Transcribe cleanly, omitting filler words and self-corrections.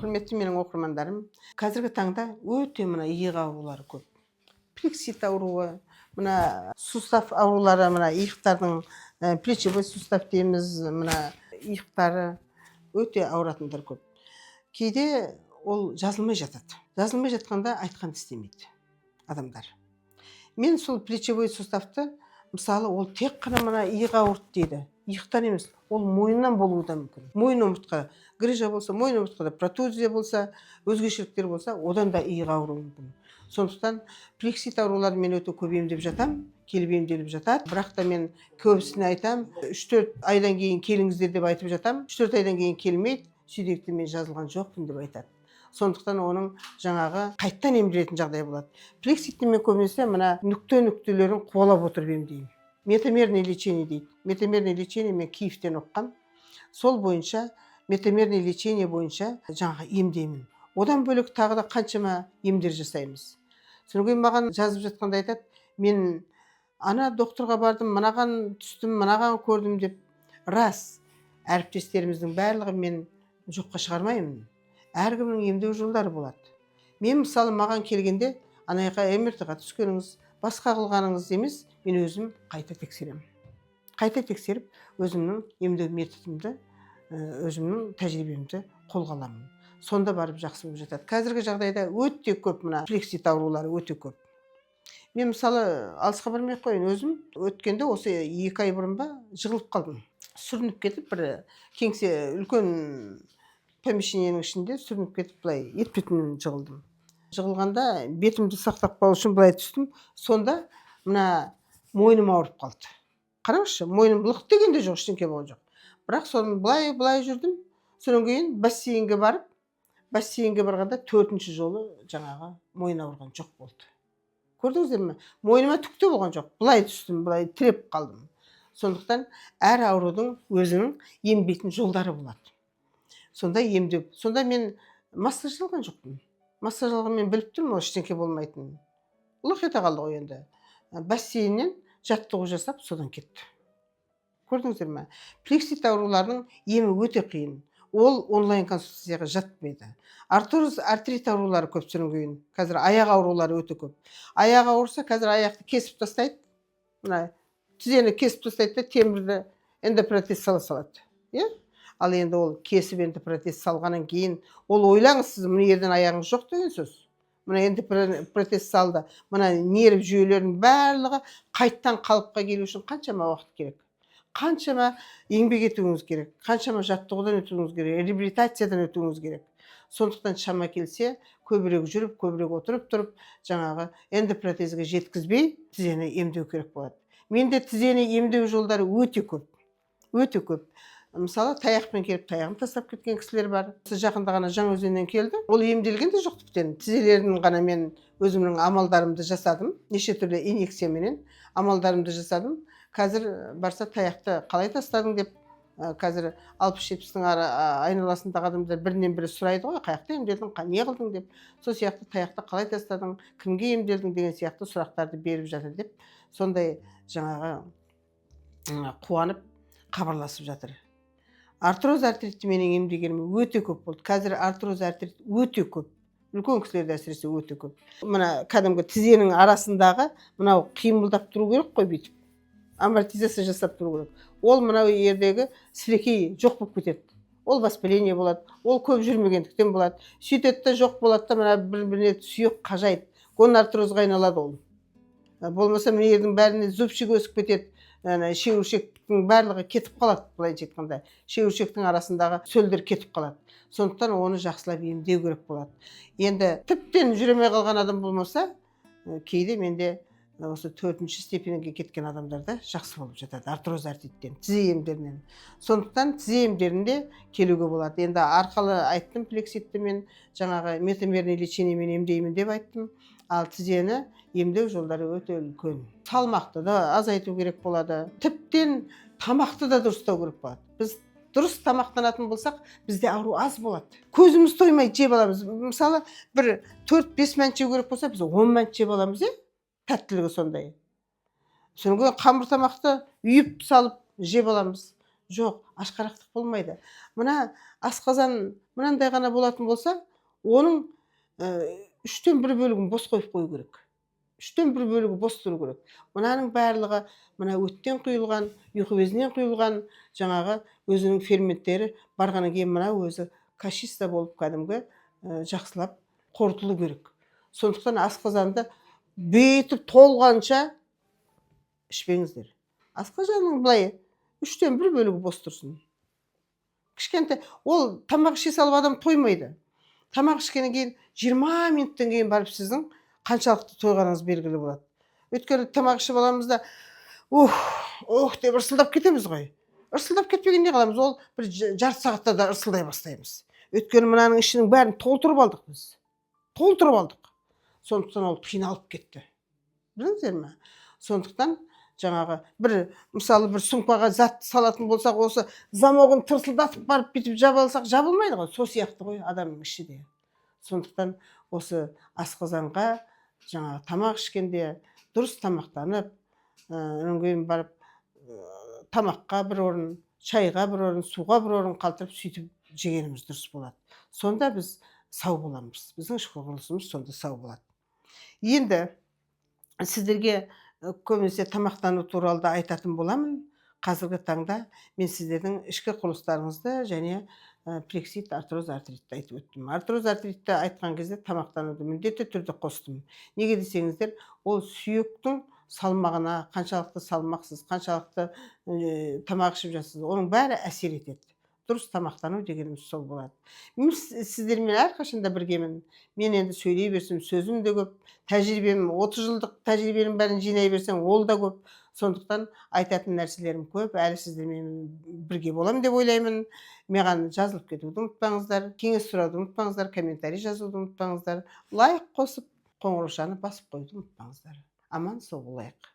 Құрметті менің оқырмандарым, қазіргі таңда өте мына иық аурулары көп: плексит ауруы, мына сустав аурулары, мына иықтардың, плечевой сустав дейміз, мына иықтары өте ауыратындар көп. Кейде ол жазылмай жатады. Жазылмай жатқанда айтқанды істемейді адамдар. Мен сол плечевой суставты, мысалы, ол тек қана мына иық ауырды дейді, иықтан емес, ол мойыннан болуы да мүмкін. Мойын омыртқа грыжа болса, мойын омыртқада протрузия болса, өзгешеліктер болса, одан да иық ауыруы мүмкін. Сондықтан плексит ауруларын мен өте көп емдеп жатамын, келіп емделіп жатады. Бірақ та мен көбісіне айтамын: 3-4 айдан кейін келіңіздер деп айтып жатамын. 3-4 айдан кейін келмейді. Сөйдекті мен жазылған жоқпын деп айтады. Сондықтан оның жаңағы қайттан емделетін жағдай болады. Плекситті мен көбінесе мына нүкте нүктелерін қуалап отырып емдеймін. Метамерный лечение дейді. Метамерный лечение мен Киевтен оқығам. Сол бойынша, метамерный лечение бойынша жаңағы емдеймін. Одан бөлек тағы да қаншама емдер жасаймыз. Содан кейін маған жазып жатқанда айтады: «Мен ана докторға бардым, мынаған түстім, мынаған көрдім», – деп. Рас, әріптестеріміздің барлығын мен жоққа шығармаймын. Әркімнің емдеу жолдары болады. Мен, мысалы, маған келгенде ана жаққа МРТ ға түскеніңіз, басқа қылғаныңыз емес, мен өзім қайта тексеремін. Қайта тексеріп, өзімнің емдеу методымды, өзімнің тәжірибемді қолға аламын. Сонда барып жақсы болып жатады. Қазіргі жағдайда өте көп мына плексит аурулары өте көп. Мен, мысалы, алысқа бармай ақ қояйын, өзім өткенде, осы 2 ай бұрын ба, жығылып қалдым. Сүрініп кетіп, бір кеңсе, үлкен помещениенің ішінде сүрініп кетіп, былай етпетімнен жығылдым. Жығылғанда бетімді сақтап қалу үшін былай түстім. Сонда мына мойным ауырып қалды. Қараңызшы, мойным лық деген де жоқ, ештеңке болған жоқ, бірақ соны былай былай жүрдім. Содан кейін бассейнге барып, бассейнге барғанда төртінші жолы жаңағы мойын ауырған жоқ болды. Көрдіңіздер ме, мойныма түк те болған жоқ, былай түстім, былай тіреп қалдым. Сондықтан әр аурудың өзінің емдейтін жолдары болады. Сонда емдеу, сонда мен массаж алған жоқпын. Массаж алған мен біліп тұрмын, ол ештеңке болмайтынын. Лық ете қалды ғой енді. Бассейннен жаттығу жасап, содан кетті. Көрдіңіздер ме, плексит ауруларының емі өте қиын, ол онлайн консультацияға жатпайды. Артроз, артрит аурулары көп. Содан кейін қазір аяқ аурулары өте көп. Аяқ ауырса, қазір аяқты кесіп тастайды, мына тізені кесіп тастайды да, темірді эндопротез сала салады, иә. Ал енді ол кесіп, эндопротез салғаннан кейін, ол, ойлаңыз, сіз мына жерден аяғыңыз жоқ деген сөз. Мына эндопротез салды, мына нерв жүйелерінің барлығы қайттан қалыпқа келу үшін қаншама уақыт керек, қаншама еңбек етуіңіз керек, қаншама жаттығудан өтуіңіз керек, реабилитациядан өтуіңіз керек. Сондықтан шама келсе, көбірек жүріп, көбірек отырып тұрып, жаңағы эндопротезге жеткізбей тізені емдеу керек болады. Менде тізені емдеу жолдары өте көп, өте көп. Мысалы, таяқпен келіп, таяғын тастап кеткен кісілер бар. Осы жақында ғана Жаңаөзеннен келді. Ол емделген де жоқ тіптен. Тізелерін ғана мен өзімнің амалдарымды жасадым, неше түрлі инъекцияменен амалдарымды жасадым. Қазір барса, «Таяқты қалай тастадың?» деп, қазір 60-70-тің айналасындағы адамдар бірінен бірі сұрайды ғой: «Қай жақта емделдің, не қылдың?» – деп. Сол сияқты «Таяқты қалай тастадың, кімге емделдің?» деген сияқты сұрақтарды беріп жатыр деп, сондай жаңағы қуанып хабарласып жатыр. Артроз, артритті менің емдегенім өте көп болды. Қазір артроз, артрит өте көп, үлкен кісілерде әсіресе өте көп. Мына кәдімгі тізенің арасындағы мынау қимылдап тұру керек қой, бүйтіп амортизация жасап тұру керек. Ол мынау жердегі сілекей жоқ болып кетеді. Ол воспаление болады, ол көп жүрмегендіктен болады. Сөйтеді да, жоқ болады да, мына бір біріне сүйек қажайды, гонартрозға айналады ол. Болмаса мына жердің бәріне зубчик өсіп кетеді, ана шегіршектің барлығы кетіп қалады. Былайынша айтқанда, шегіршектің арасындағы сөлдер кетіп қалады. Сондықтан оны жақсылап емдеу керек болады. Енді тіптен жүре алмай қалған адам болмаса, кейде менде осы төртінші степеньге кеткен адамдар да жақсы болып жатады артроз, артриттен тізе емдерінен. Сондықтан тізе емдерінде келуге болады. Енді арқылы айттым, плекситті мен жаңағы метамерный лечениемен емдеймін деп айттым. Ал тізені емдеу жолдары өте үлкен. Салмақты да азайту керек болады, тіптен тамақты да дұрыстау керек болады. Біз дұрыс тамақтанатын болсақ, бізде ауру аз болады. Көзіміз тоймай жеп аламыз. Мысалы, бір 4-5 мәнт жеу керек болса, біз 10 мәнт жеп аламыз, иә, тәттілігі сондай. Содан кейін қамыр тамақты үйіп салып жеп аламыз. Жоқ, Ашқарақтық болмайды. Мына асқазан мынандай ғана болатын болса, оның үштен бір бөлігін бос қойып қою керек, үштен бір бөлігі бос тұру керек. Мынаның барлығы мына өттен құйылған, ұйқы безінен құйылған жаңағы өзінің ферменттері барғаннан кейін, мына өзі кашица болып, кәдімгі жақсылап қорытылу керек. Сондықтан асқазанды бүйтіп толғанша ішпеңіздер. Асқазанның былай үштен бір бөлігі бос тұрсын, кішкентай. Ол тамақ іше салып адам тоймайды. Тамақ ішкеннен кейін 20 минуттан кейін барып сіздің қаншалықты тойғаныңыз белгілі болады. Өйткені тамақ ішіп аламыз да, «Ух, ух» деп ырсылдап кетеміз ғой. Ырсылдап кетпегенде қаламыз, ол бір жарты сағатта да ырсылдай бастаймыз. Өйткені мынаның ішінің бәрін толтырып алдық, біз толтырып алдық. Сондықтан ол қиналып кетті, білдіңіздер ме? Сондықтан жаңағы бір, мысалы, бір сумкаға зат салатын болсақ, осы замогын тырсылдатып барып, бүйтіп жаба алсақ, жабылмайды ғой. Сол сияқты ғой адамның іші де. Сондықтан осы асқазанға жаңағы тамақ ішкенде дұрыс тамақтанып, одан кейін барып тамаққа бір орын, шайға бір орын, суға бір орын қалдырып, сөйтіп жегеніміз дұрыс болады. Сонда біз сау боламыз, біздің ішкі құрылысымыз сонда сау болады. Енді сіздерге көбінесе тамақтану туралы да айтатын боламын. Қазіргі таңда мен сіздердің ішкі құрылыстарыңызды және плексит, артроз, артритті айтып өттім. Артроз, артритті айтқан кезде тамақтануды міндетті түрде қостым. Неге десеңіздер, ол сүйектің салмағына, қаншалықты салмақсыз, қаншалықты тамақ ішіп жатсыз, оның бәрі әсер етеді. Дұрыс тамақтану дегеніміз сол болады. Мен сіздермен әрқашанда біргемін. Мен енді сөйлей берсем, сөзім де көп, тәжірибем, 30 жылдық тәжірибенің бәрін жинай берсең, ол да көп. Сондықтан айтатын нәрселерім көп, әлі сіздермен бірге боламын деп ойлаймын. Маған жазылып кетуді ұмытпаңыздар, кеңес сұрауды ұмытпаңыздар, комментарий жазуды ұмытпаңыздар, лайк қосып, қоңыраушаны басып қоюды ұмытпаңыздар. Аман сау болайық.